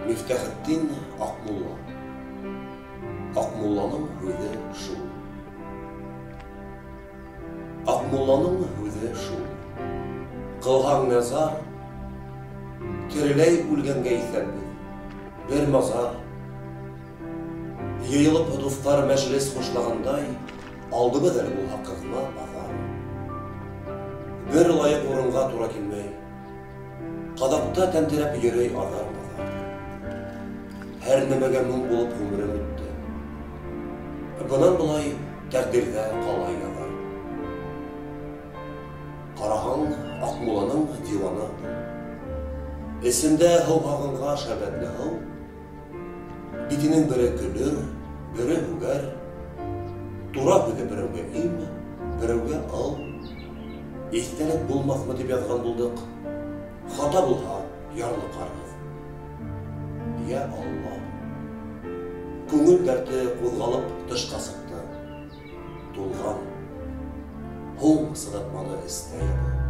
Мифтахетдин Аҡмулла. Аҡмулланың һүҙе шул. Аҡмулланың һүҙе шул. Ҡылһаң назар, тереләй үлгәнгә иҫәнбеҙ. Бер мазар. Йыйылып дуҫтар мәжлес хушлағандай, алдыбыҙ әле булһа ҡыҙма баҙар. Бер лайыҡ урынға тура килмәй. Ҡаҙаҡта тәнтерәп йөрөй аҙар-маҙар. Һәр нәмәгә моң булып ғүмерем үтте. Бынан былай тәҡдирҙә ҡалай яҙар. Ҡараһаң, Аҡмулланың диуаны ул. Эсендә һыуһағанға шәрбәтле һыу. Битенең бере көлөр, бере һүгәр. Тура һүҙе берәүгә им, берәүгә ыл. Иҫтәлек булмаҫмы тип яҙған булдыҡ. Хата булһа, ярлыҡарбыҙ. Йә Алла! Күңел дәрте ҡуҙғалып тышҡа сыҡты. Тулған. Һуң сыҙатманы эстә ябыл.